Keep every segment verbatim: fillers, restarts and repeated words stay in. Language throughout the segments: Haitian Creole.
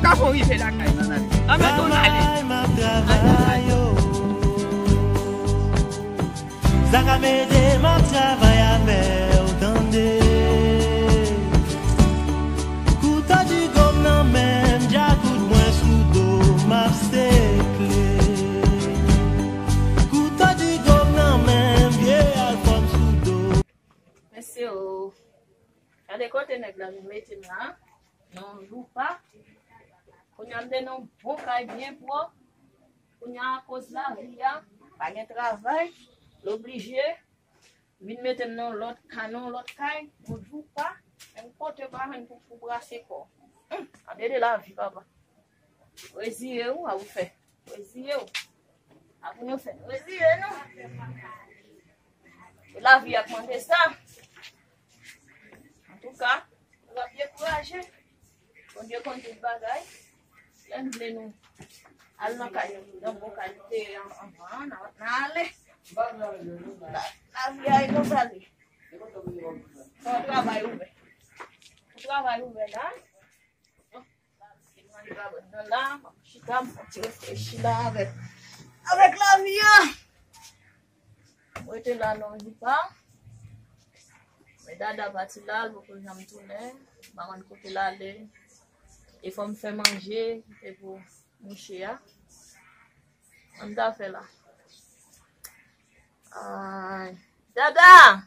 Avan w rive lakay, ann ale. Ann ale, ann ale. Travay m ap travay yo. Zaka m ede m ap travay avè w, tande. Kouto digo m nan men m, djakout mwen sou do m ap sekle. Kouto digo m nan men m, vye alkòl sou do. Mesye o, gade kote nèg la vin mete m la, nan yon joupa. Kounye a m te nan yon bon kay byen pwòp. Kounye a akoz lavi a, pa gen travay, l oblije vin mete m nan yon lòt ka, nan yon lòt kay, yon joupa, menm kote pa jwenn pou, pou brase kò. Hum, gade de lavi, papa. Reziye w, a ou fè. Reziye w. A pou nou fè. Reziye nou. E lavi ap mande sa. Antouka, nou p ap dekouraje. Bondye konn tout bagay. Lè l vle nou al nan kay, nan bon kalite anvan, n a, n a ale. La, lavi a e konsa li. Fò travay ouvè. Fò travay ouvè la. Nan la, m ap chita, m ap ti reflechi la avèk, avèk lavi a. Mwen rete la nan joupa. Men Dada pati la, l poko janm tounen. M pa konn kote l ale. E fò m fè manje, se pou mouche a. Ann ta fè la. Ay. Dada!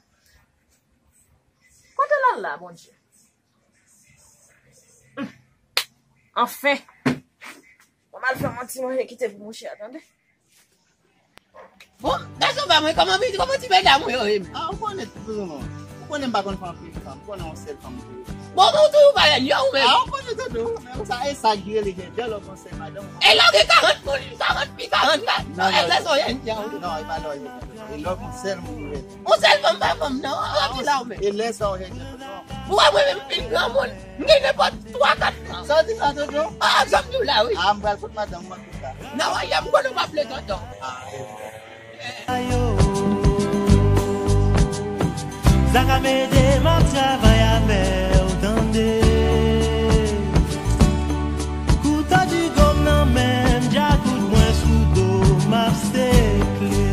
Kote l al la, Bondye? Anfen! Bon, m al fè yon ti manje kite pou mouche a, tande? Bon, gason pa mwen, kòman, kòman ti medam ou yo ye menm? Ah, ou konnen tout moun. Ou konnen m pa konn fè anpil fanm, ou konnen yon sèl fanm m te ye. Bon, bon, ou toujou pa lè yo ou menm? Ah, ou konnen tout, ou. Men ou sa, e sa ki rele gen dè lòt konsèy madanm ou. E lè w gen karant moun, karant fi, karant kat. Non, e non, lè sa w jèn jan ou. Non, e pa lè w jèn jan. E lè w gon sèl moun ou rele. Yon sèl fanm pa fanm, non. An, ki la ou menm? E lè sa w jèn jan, non. Ou wè mwen menm, m fin granmoun. M gen nenpòt twa, kat tan. Sa w di la, tonton? Ah, sa m di w la, wi. Ah, m pral kot madanm mwen pou sa. Nan wayè m konnen w pa vle tonton. Ah, e. Ayo. Zaka m ede m ap travay avè w, tande. Kouto digo m nan men m, djakout mwen sou do m ap sekle.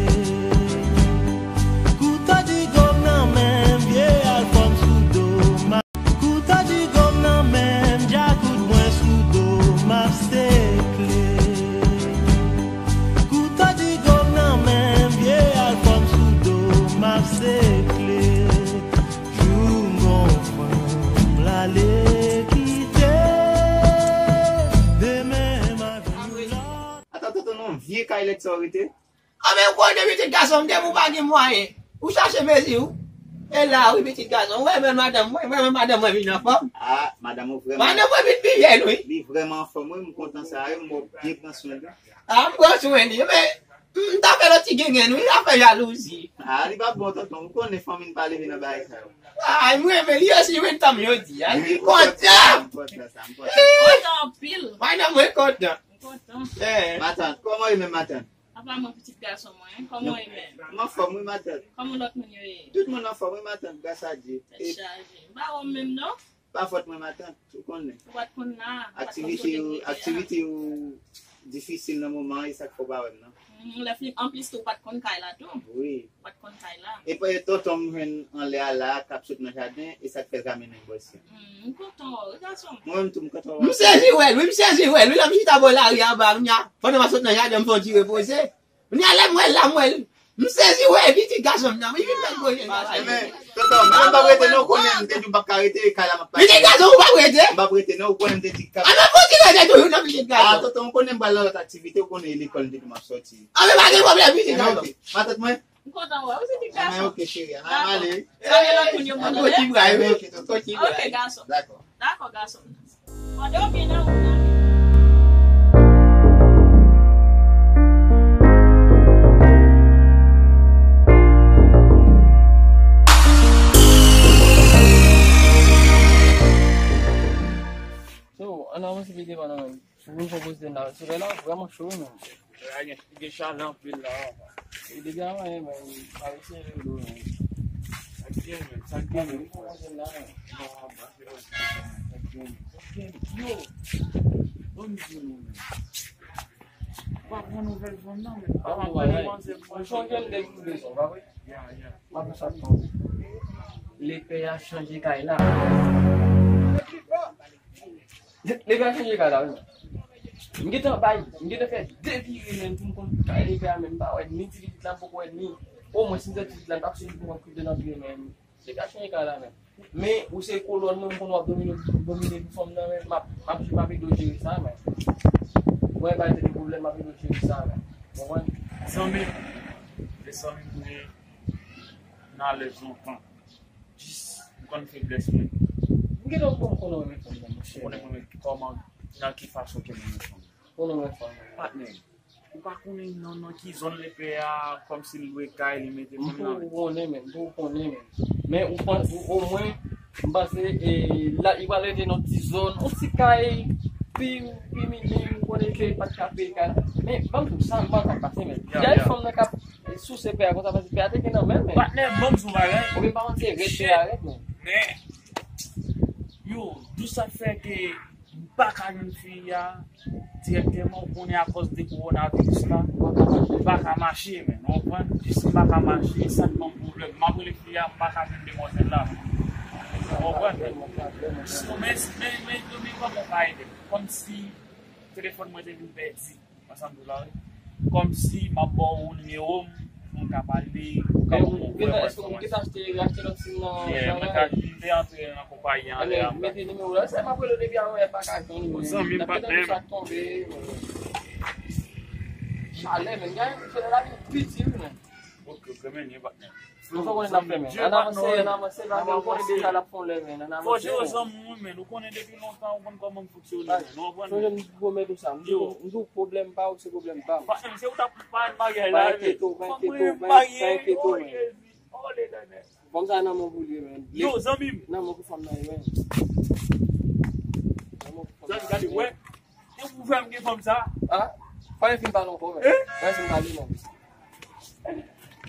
Kouto digo m nan men m, vye alkòl m sou do m ap Kouto digo m nan men m, djakout mwen sou do m ap sekle. Kouto digo m nan men m, vye alkòl m sou do m ap sekle. Jou m gon fanm l ale kite, demen m a vin yon lòt. Ata, tonton, non, vye kay lèd sa w rete? A, men ou konnen pitit gason m, depi w pa gen mwayen, ou chache mezi w. E la, wi, pitit gason, ou wè men madanm mwen, ou wè men madanm mwen vin anfòm. Ah, madanm ou vrèman. Madanm mwen vin pi jèn, wi. Li vrèman anfòm, wi, m kontan sa, wi, m wè w byen pran swen li. Ah, m pran swen li, men m ta fè lòt ti gengen, wi, afè jalouzi. Ah, li pa bon, tonton, ou konnen fanmi n pa leve nan bagay sa yo. Ay, m renmen li osi, wi, tanm jodi a, li kontan. M kontan sa, m kontan. Kontan anpil. Madanm mwen kontan. M kontan. Eh. Matant, kòman w ye menm, matant? Apa mwen pitit gason mwen, kòman w ye menm? M anfòm wi matant. Kòman lòt moun yo ye? Tout moun anfòm wi matant, gras a Dye. Tèt chaje. M pa wè w menm non. Pa fòt mwen matant, ou konnen. Ou pa t konn la, ou pa t konn kote m rete a. Aktivite yo, aktivite yo difisil nan moman an, e sa k fè w pa wè m nan. Hmm, lè fini, anplis tou, ou pa t konn kay la tou. Wi. Ou pa t konn kay la. Epi tonton m jwenn anlè a la, k ap sot nan jaden, e sa k fè l ka mennen m bò isit. Hmm, m kontan wè w wi gason m. Mwen menm tou, m kontan wè w. M sezi wè l wi, m sezi wè l wi, lè m chita bò lari a anba a, kounye a, pandan m ap sot nan jaden, m fè yon ti repoze. Kounye a lè m wè l la, m wè l. M sezi wè pitit gason m nan, wi, vin fè l goye. Ebyen, tonton, mwen m p ap rete non, ou konnen m te di w m p ap ka rete, e kay la m ap pase. Pitit gason ou p ap rete? M p ap rete non, ou konnen m te di k ap. A, men fò w ti rete toujou nan pitit gason. A, tonton, ou konnen m pral nan lòt aktivite, ou konnen e lekòl m te di m ap sòti. A, men pa gen pwoblèm, pitit gason. Matant mwen. M kontan wè w, pitit gason. Ebyen, ok, cheri, a, m ale. Dakò. Salye lòt moun yo, mwen, tande? Ok, tonton, ok, gason. Dakò. Dakò, gason m nan. Mande w byen nan wout nan. So, ann avanse pi devan nan men. Sou nou fò poste nan. Solèy la vrèman cho wi menm. Solèy la gen, gen chalè anpil la. E depi avan, men, pa rete dlo, men. Sa k gen menm, sa k gen menm. Yo! Ban m di nou, men. Ou pa pran nouvèl fanm nan, men. Ou pa pran demanzèl pou mwen. Ou sonje m te di w bezwen, pa vre? Ya, ya. M ap sa tonbe. Lepè a chanje kay la. Lepè a chanje kay la, wi. M gentan bay, m gentan fè de vire, men, pou m konn kay lepè a, men, m pa wè ni ti pitit la, m poko wè ni. Omwen, si m fè ti pitit la, m t ap sezi pou m koute nan vire, men. Se ka chanje kay la, men. Men, ou se kolòn mwen, m konn w ap domine, domine pou fanm nan, men. M ap, m ap, m ap ede w jere sa, men. Mwen, pa te gen pwoblèm, m ap ede w jere sa, men. Konprann? Zanmi m, se zanmi m ye nan lè lontan. Jis, m konn feblès mwen. M gentan konn konnen w renmen fanm nan, monchè. M konnen mwen kòman, nan ki fason ke mwen renmen fanm nan. Konnen w renmen fanm nan. Patnè. Ou pa konnen nan, nan ki zòn lepè a, kòmsi l lwe kay, li mete fanm nan. M poko konnen, men, m poko konnen, men. Men ou panse, ou, omwen, m panse, e, la, li pral rete nan ti zòn, yon ti kay, pi, pi minim, ou konnen ke pa t ka peye kay. Men, ban m di w sa, m pa t ap pase, men. Ya, ya. Gade fanm nan k ap souse pè a konsa, paske pè a te gen nan men l, men. Patnè, ban m di w bagay. Ou menm pa konn se rèd pè a rèd, men. Men, yo, d'où ça fait que m pa ka jwenn fi a dirèktèman, ou konnen akòz de kowonaviris la, m pa ka mache, men, ou konprann? Jis m pa ka mache, sa k ban m pwoblèm. M ap rele fi a, m pa ka jwenn demwazèl la. Ou konprann? Men, men, men, men, men kòman w ka ede m? Kòmsi telefòn mwen te vin pèdi. Ansanm tou la, wi. Kòmsi m ap ba w nimewo m, pou n ka pale, ou ka ban m yon vwè. Èske ou gentan achte, achte lòt sim nan? Yeah, mwen ka, m te antre nan konpayi an lè a. Mete nimewo la, se m ap rele w depi avan yè, m pa ka jwenn ou, men. Zanmi m, patnè m. Sa tonbe. Chalè, men, gade, chalè la vin piti, wi, men. Ok, ok, men, patnè m. Nou fè konnen n ap fè, men. Ann avanse, ann avanse, paske nou konnen deja l ap fè yon lè, men. Ann avanse. Fò jere zanmi w, men. Ou konnen depi lontan, ou konn kòman m fonksyone, men. Ou konprann? Sonje m pwomèt ou sa. M di w, m di w pwoblèm pa w, se pwoblèm pa m. Patnè m, se ou t ap pale maryaj la, men. Pa enkyete w, pa enkyete w, pa enkyete w, men. Oh, Jezi. Oh, Letènèl. Fanm sa nan men w pou l ye, men. Yo, zanmi m. Nan men w pou fanm nan ye, men. Nan men w pou fanm nan ye. Gade, wè. E pou fè m gen fanm sa? Ah, pa gen fin pale ankò, men. Eh? Pa gen fin pale, non.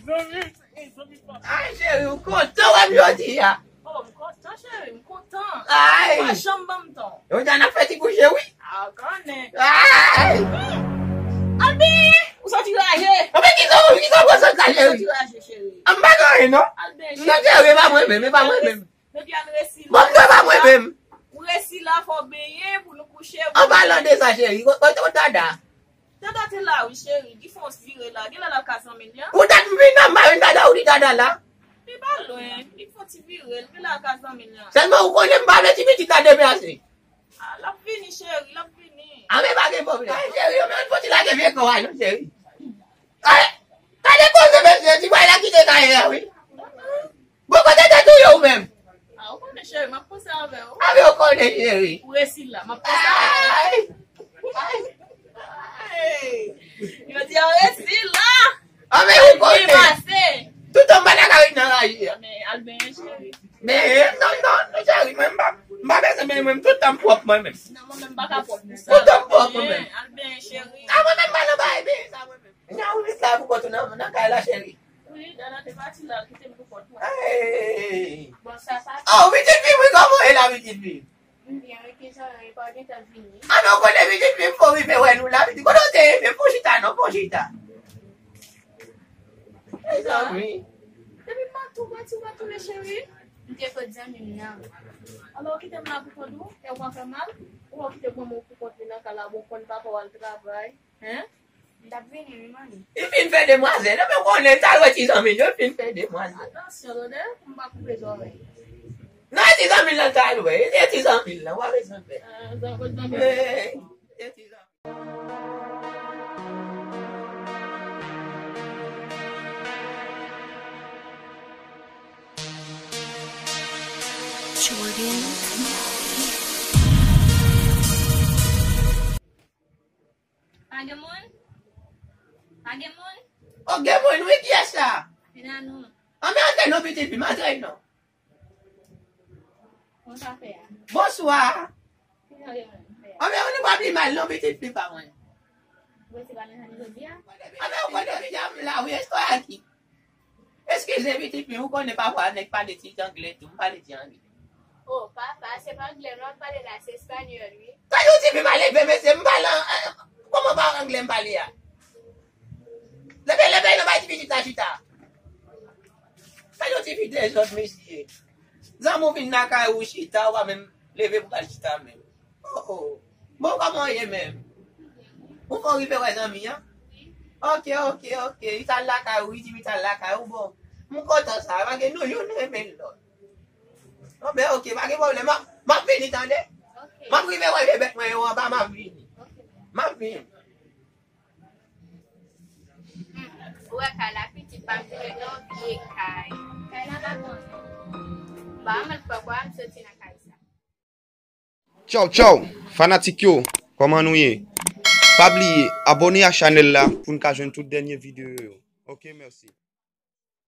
Zanmi, eh, zanmi pa. Ay, cheri, ou kontan wè m jodi a? Oh, m kontan, cheri, m kontan. Ay. Ou pa janm ban m tan. Jodi a n ap fè ti kouche, wi. Ah, konnen. Ay. Hmm. Albin, ou santi raje. Anben, kisa, kisa w pran sa, cheri? Ou santi raje, cheri. Ah, m pa gen anyen, non. Albin, cheri. Non, cheri, e pa mwen menm, e pa mwen menm. Depi a n resi la. Bon, m pa mwen menm. Ou resi la, fò w benyen pou nou kouche. An palan de sa, cheri, kote w dada? Dada te la, wi, cheri. Li fè yon ti vire la. Genlè l al ka zanmi l lan. Ou dat m vin nan, m pa jwenn dada, ou di dada la. Li pa lwen. Li fè yon ti vire. Li genlè al ka zanmi l lan. Sèlman ou konnen m pa vle ti pitit la deplase. Ah, l ap vini, cheri. L ap vini. Anben, pa gen pwoblèm. Ay, cheri, yo menm fò ti lage vye kò a, non, cheri. Ay, gade koze, mesye, ti bway la kite kay la, wi. Bon, kote tèt ou ye ou menm? Ah, ou konnen, cheri, m ap panse avè w. Anben, ou konnen, cheri. Ou resi la, m ap panse avè w. Ay! Ay! Ay! Yo di w resi la. Anben, ou konnen. Pase. Toutan m pa nan kay nan rayi a. Men, al benyen, cheri. Men, non, non, non, cheri, mwen m pa, m pa bezwen benyen, mwen, m toutan m pwòp, mwen menm. Non, mwen menm m pa ka pwòp pou sa. Toutan m pwòp, mwen menmen. Al benyen, cheri. A, mwen menm m pa nan bagay benyen sa, mwen menm. Nya ou ret la pou kont ou nan, nan kay la, cheri. Wi, Dada te pati la, kite m pou kont mwen. Ay. Bon, sa pa. Oh, pitit fi m, wi, kòman w ye la, pitit fi m? M byen, wi, kizòrèy, pa gentan vini. A non, kote pitit fi m, fò rive wè nou la, pitit. Kote w te ye, fè yon chita, non, fè yon chita. Mezanmi. Depi m pati, w pati, w pa tounen, cheri. M te kot zanmi m nan. Alò, w kite m la pou kont ou, e w pa fè mal? Ou wè w kite granmoun pou kont li nan kay la, bon, konn papa w al travay. Hen? M t ap vini, wi, manmi. Li fin fè demwazèl. Ebyen, w konnen, sa l wè ti zanmi l yo, li fin fè demwazèl. Atansyon, tande, pou m pa koupe zòrèy. Non, e ti zanmi l lan l t al wè. E ti zanmi l lan, w pa bezwen pè. Ah, zanmi, zanmi. Eh, e ti zanmi. Jordan. Pa gen moun? Pa gen moun? Oh, gen moun, wi, kiyès la? Se Nanou. Anben, antre non, pitit fi m, antre non. Kòman w fè a? Bonswa. Kijan w ye menm? Anben, ou pa pi mal non, pitit fi pa mwen. Ou resi pa nan jan jodi a? Anben, ou konnen depi yè m la, wi, èske w aki? Eskize, pitit fi, ou konnen pafwa nèg pale ti angle tou, m pale ti angle. Oh, papa, se pa anglè non w ap pale la, se espanyòl, wi. Sa yon tifi mal elve, mesye, m pale an, an, kòman pa anglè m pale a? Leve, leve, non, bay tifi chita, chita. Sa yon tifi dezòd, mesye. Zanmi w vin lakay ou chita, ou pa menm leve pou w al chita menm. Oh, oh. Bon, kòman w ye menm? Ou fè w rive wè zanmi an? Ok, ok, ok. Li t al lakay ou, li di m li t al lakay ou, bon. M kontan sa, paske nou youn renmen lòt. Bon, ben, ok, pa gen pwoblèm. M ap, m ap vini, tande? M ap rive wè bèbèt mwen yo anba, m ap vini. M ap vini. Hmm, ou wè kay la pitit, pa m vin wè yon vye kay. Kay la pa bon. Ba, mwen poko m soti nan kay sa. Tchaw, tchaw, fanatik yo, kòman nou ye? Pa bliye, abòne a chanèl la pou n ka jwenn tout dènye videyo yo. Ok, mèsi.